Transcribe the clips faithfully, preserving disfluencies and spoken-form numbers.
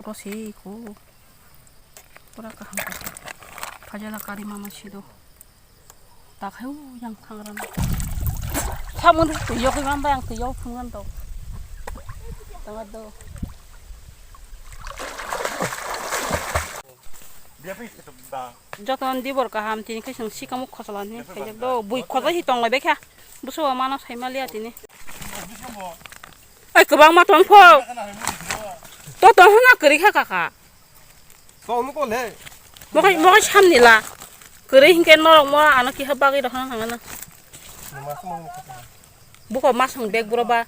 Oro se iko. Pura kaham kaham. Phajala kari mama sido. Takhai u yang thangrano. Samung twi yok mang ba yang twi yok phungan to. Tanga do. Joton dibor kaham tini khe chwng sikamo khosalani khaijak do. Bui khosa hi tong lai bekha. Buso mano saimaliya tini. Ai kwbangma tong pho. To tong hwnna kwrwi kha kaka. Tong nuko le. Mokai mokai samni la. Kwrwi hinkhe norok mo ano kiha bagwi rok hwnna thangana. Buko masong bag buro ba.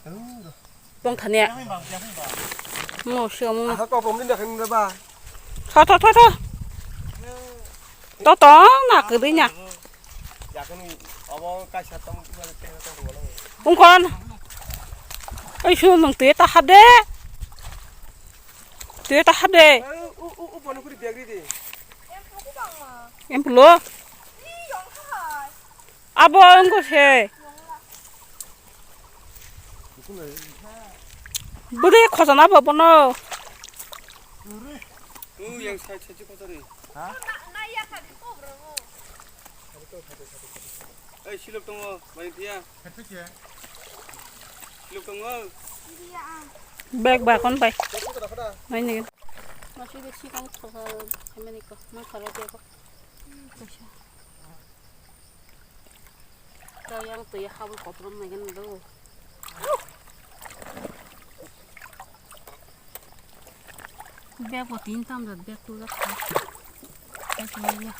Bong thania. Mo siya mo. Aha ko pom din da khang ba. Tho tho tho tho. To tong na kwrwi na. Yakni abo kaisa tong. Ungkon. Ai sunu nung twi ta hade. Twi ta hade. U u u bono kuri bag ri di. Emplo. Abo wngkha se. Bwdwi khojana bo bono. Yang side side khojari. Ha? Ei, silok tongo, bari tiya. Silok tongo. Bag ba kon bai. Nai ni. Masih besi kan khosa, kami ni ko, ma khara tiya ko. Kaisa. Kaya ang twi habwi koplom naigen do. Bag bo tin tam jat bag tu jak. Kaisa ya.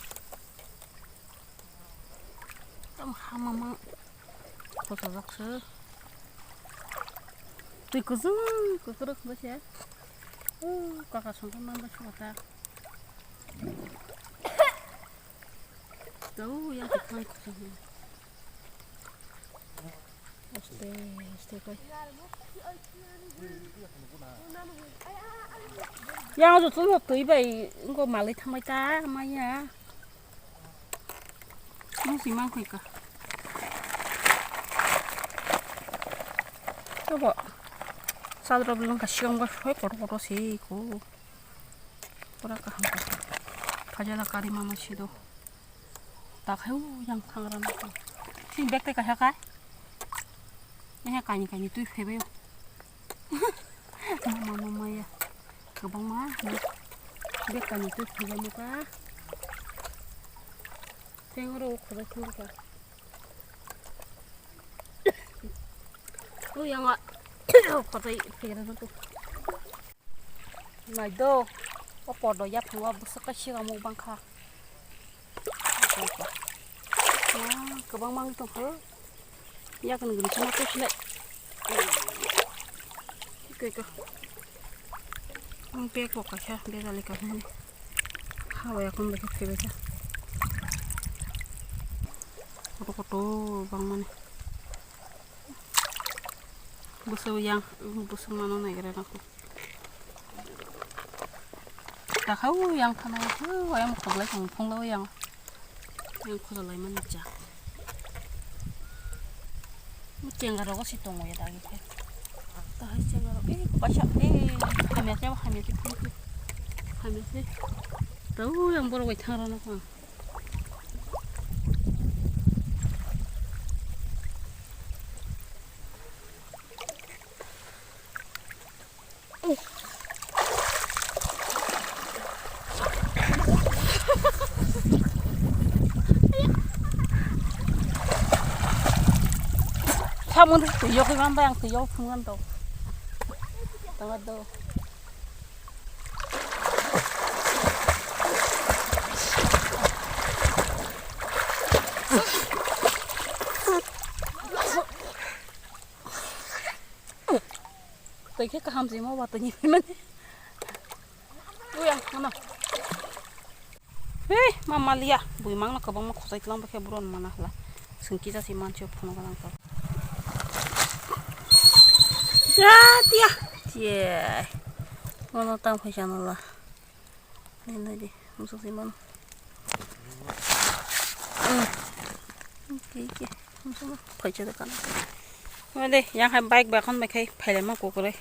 Tam hama ma. Kosa jak se. Twi kuzung kukuruk bo se. Uh, kaka songkhe man ba se kota. Tau yang kutang kutang. Aste aste koi. Yang tu tu tui bai engko malai thanglai ta maya. Mung si mang koi ka. Coba. Sadra belum kasih engko soi kotor kotor sih ko. Pura kaham kaham. Phajala kari mama sido. Takhai u yang thangrano. Sini bag tei kaisa kai. Ehe kaini kaini twi phaibai. Mama mama ya. Kwbangma. Bag kaini twi phaibai muka. Tengoro u khorok khorok ka. U yang a. Khotai phaigra no tu. Nai do, o podo yaphango bwswk kaisa muk bangkha. Ah, kwbangma wng tongkha. Yakni gwnwi kheno twi khlai. Koi ka. Ang bag bo kaisa bejali ka hwnwi. Habai akon bai khe phaibaikha. Kotor kotor bangmani. Bwswk yang, bwswk mano naigra nang. Takhau yang thanai, o ayang khoklai tong phungla o yang. Yang khoklai mani jak. Chenga rogo si tongo ya dagi khe. Tahai chenga rogo, eh, kaisa, eh, hamya se, hamya se, hamya se. Tau yang borok bai thangrana kho. Samung twi yok bai ang twi yok phungan to. Tama do. Twi khe kaham se mo ba twi ni mani. Uya, mama. Hei, mama liya, bui mangno kwbangma khosai tlang bakhe buron mana hla. Sengki jasi manchio phono galang to. Ja, tiya. Tiye. Mama tang phai chana la. Nai, nai di, musuk si mano. Oke, oke. Musuk no, phai chana kana. Mama de, yang hai bike bakon bai khai, phai le ma kokore.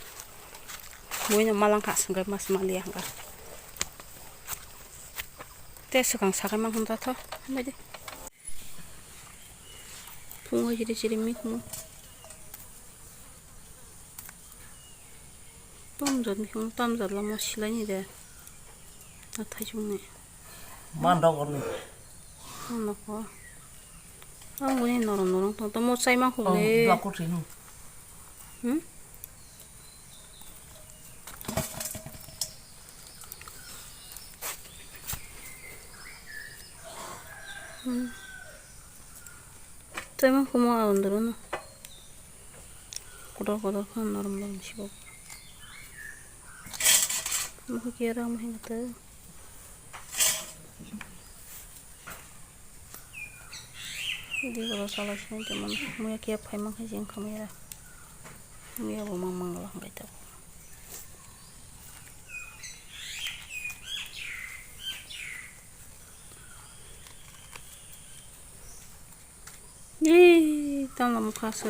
Buino malang kha, swngkhe mas maliya hwnka. Te swkang sakai mang hwnta tho, hambai de. Phungo jiri jiri mikhumu. Tamjat mikhumu, tamjat lama silaini de. Athaijwngni. Man dok orni. Ang nokho. Ang boni norom norom tong, tamo chai ma khuk le. Dua kutri nu. Hmm? Hmm. Tei ma khumo aron doro no. Kotor kotor khe norom norom sibo. Mokhe kiya rang ma hinga tei. Di boro salai sini teman muya kiya phai ma khe jeng khamai ra. Muya bo mang mang la hangkai ta. Ih, tamo mokha se.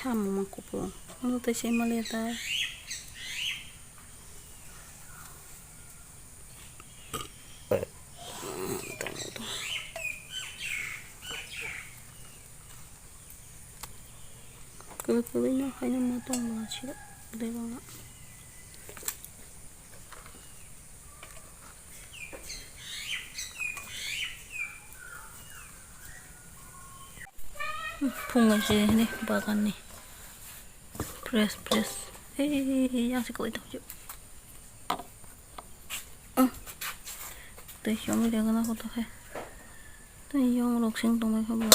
Samung ma kupulung. Ano tei se mali ta. Kwrwi kwrwi no haino ma tong ma siro, bwdai bangma. Phungo se hini bagan ni fresh fresh. Ei, yang se kwlai tong. Tei chomwi rega na koto khe. Tei yong rok sing tongmai khe bo.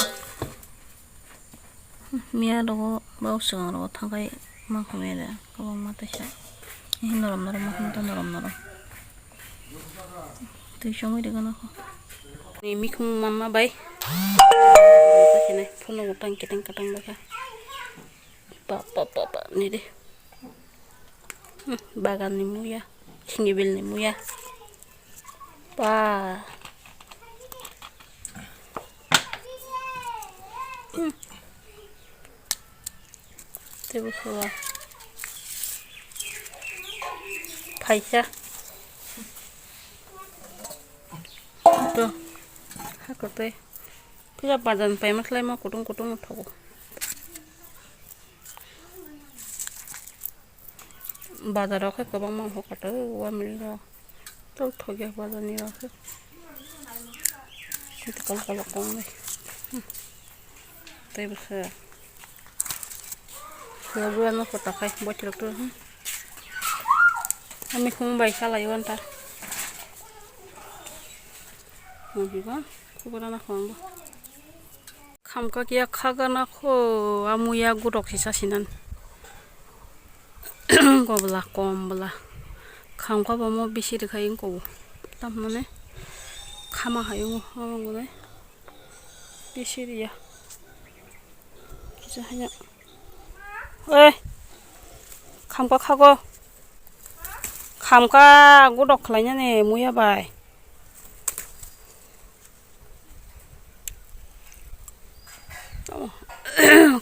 Miya rogo bau swkang rogo thangkai mankha miya de kwbangma teisa. Norom norom mankha norom norom. Tei chomwi rega na kho. Ni mikhung manma bai. Phunuk tang keteng keteng bai kha. Pa pa pa pa ni de. Hmm, bagan ni muya, singibil ni muya. Pa. Hmm. Tei bo khe wa. Phaisa. To. Hakor tei. Puila bazar ni paima khlai ma kutung kutung no thogo. Bazar o khe kwbangma hokato o wamili rok. Tei thokya bazar ni rok khe. Tei kol kol kong bai. Tei bwswk. Sila bwrano kota khai boitrok to. Ami khum bai salai wanta. Nang hiba khubura na khwang bo. Khamkha kiya khagana kho, a muya gudok hisa sinan. Gobla kom bla. Khamkha bo mo bisi rwkha wngko bo. Tamoni khama hai wngo, omo wngo nai. Bisi riya. Kisa haya. Oi. Khamkha khago. Khamkha gudok khlainani muya bai.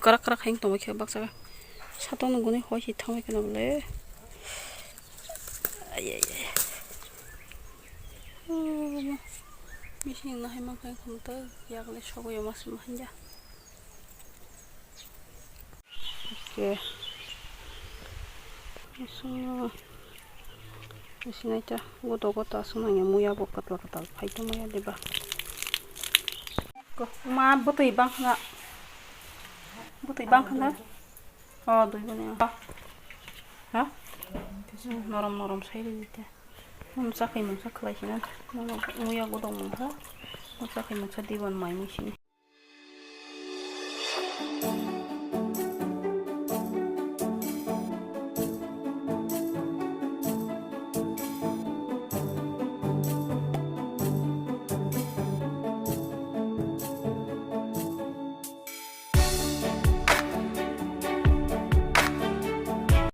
Karak karak hai tongwi khe baksa. Satung nunguni hoi si thangwi kheno bole. Ai ai ai. Oh, bising nahai mankha khumto yakle sogwi mas mahanja. Oke. Bising naita goto goto aswk nangya muya bo kwtal kwtal phai tongmaya diba. Ma bwtwi bangkha. Bwtwi bangkha na? O dui bani. Ha? Norom norom sai rwdi ta. Mungsa khai mungsa khlai sina. Muya godok mungsa. Mungsa khai mungsa diban mai mui sini.